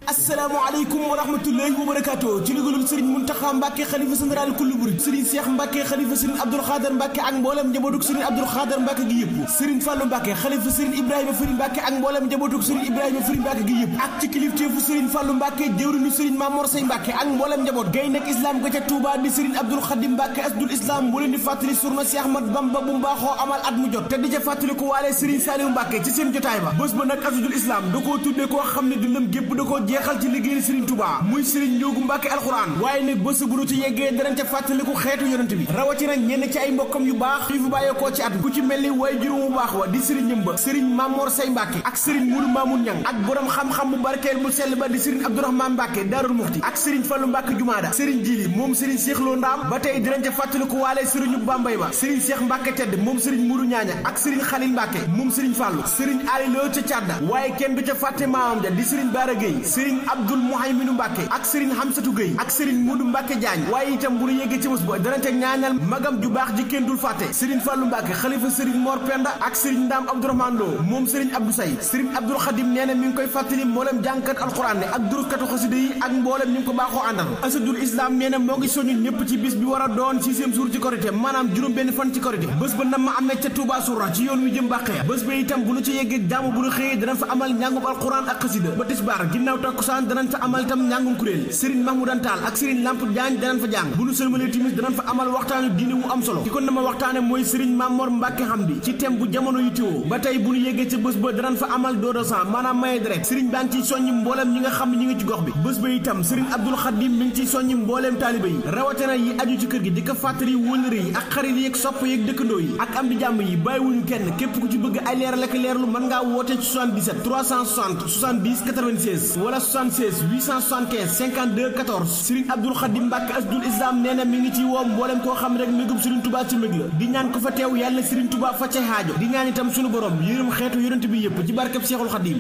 asalaamaaleykum wa rahmatullahi wa barakaatu ci ndigalul Serigne Mountakha Mbacké xalifa général kullu murid Serigne Cheikh Mbacké xalifa Serigne Abdoul Khadr Mbacké ak mboolem njabootug Serigne Abdoul Khadr Mbacké gi yëpp Serigne Fallou Mbacké xalifa Serigne Ibrahima Fari Mbacké ak mboolem njabootug Serigne Ibrahima Fari Mbacké gi yëpp ak ci kilifteefu Serigne Fallou Mbacké jëwriñu Serigne Mamor Sey Mbacké ak mboolem njaboot gay nekk islam ga ca Touba di Serigne Abdoul Khadim Mbacké asdul islam bu leen di fàttali surna Cheikh Ahmad Bamba bu mbaaxoo amal at mu jot te di ca fàttali ko waale Serigne Saliou Mbacké ci seen jotaay ba bés ba nag asdul islam da koo tudde koo xam ne dundam gépp da koo jeexal ci liggéey Serigne Touba muy Serigne Ndiogu Mbacké alxuraan waaye nag bés bu nu ci yeggee danañ ca fàttaliku xeetu yonent bi rawatina ñenn ci ay mbokkam yu baax yu fi bàyyeekoo ci at ku ci mel ni way juróom bu baax wa di Serigne Ñëmba Serigne Mamor Sey Mbacké ak Serigne Mourou Mamoun Niang ak borom xam-xam bu barkeel bu sell ba di Serigne Abdourahmane Mbacké Darul Muxti ak Serigne Fallou Mbacké Jumaada Serigne Jili moom Serigne Cheikh Lo Ndaam ba tey dinañ ca fàttaliku waale Serigne Bambay ba Serigne Cheikh Mbacké Tedd moom Serigne Mourou Ñaaña ak Serigne Khalil Mbacké moom Serigne Fallou Serigne Ali Lo ca Cadda waaye kenn du ca fàtte maamam ja di Serigne Bara Gueye Serigne Abdoul Mouhayminu Mbacké ak Serigne Hamsatou Gueye ak Serigne Modou Mbacké Diagne waaye itam bu ñu yeggee ci bés ba danañ ca ñaanal magam ju baax ji kenn dul fàtte Serigne Fallou Mbacké xalifa Serigne Mor Penda ak Serigne Ndam Abdourahmane Lo moom Serigne Abdou Say Serigne Abdoul Khadim nee na mi ngi koy fàttali mboolem jàngkat alxuraan ne ak duruskatu xasida yi ak mboolem ñu ngi ko baaxoo àndal asadul islam nee na moo ngi soñu ñëpp ci bis bi war a doon 6e jour ci korité maanaam juróom benn fan ci korité bés ba nam ma amee ca Touba Soura ci yoon wi jëm Mbàkke bés ba itam bu ñu ci yeggee jàmm bu ñu xëyee danañ fa amal njàngum alxuraan ak xasida ba tisbaar ginnaaw takkusaan danañ fa amal itam njàngum kuréel Serigne Mahmoudane Tall ak Serigne Lamp Diagne danañ fa jàng bu ñu sëlmalee timis danañ fa amal waxtaanu diine wu am solo ki ko nama waxtaane mooy Serigne Mamor Mbacké Hamdi ci thème bu jamono yu téwoo ba tey bu ñu yeggee ca bés ba danañ fa amal don de sang maanaam maye direct Serigne baa ngi ciy soññi mbooleem ñi nga xam ne ñi ngi ci gox bi bés ba itam Serigne Abdoul Khadim mi ngi ciy soññi mbooleem taaliba yi rawatina yi aju ci kër gi di ko fàttali wëllëre yi ak xarit yi ak sopp yi ak dëkkandoo yi ak am di jàmm yi bàyyiwuñu kenn képp ku ci bëgg ay leeral ak leerlu mën ngaa woote ci 77 360 70 96 wala 76 875 52 14 Serigne Abdoul Khadim Mbacké asdul islam nee na mi ngi ci woo mbooleem koo xam rek mbégum Serigne Touba ci mbég la di ñaan ko fa teew yàlla Serigne Touba fa ca xaajo di ñaan itam sunu borom yërëm xeetu yonent bi yëpp ci barkeb Cheikhul Khadim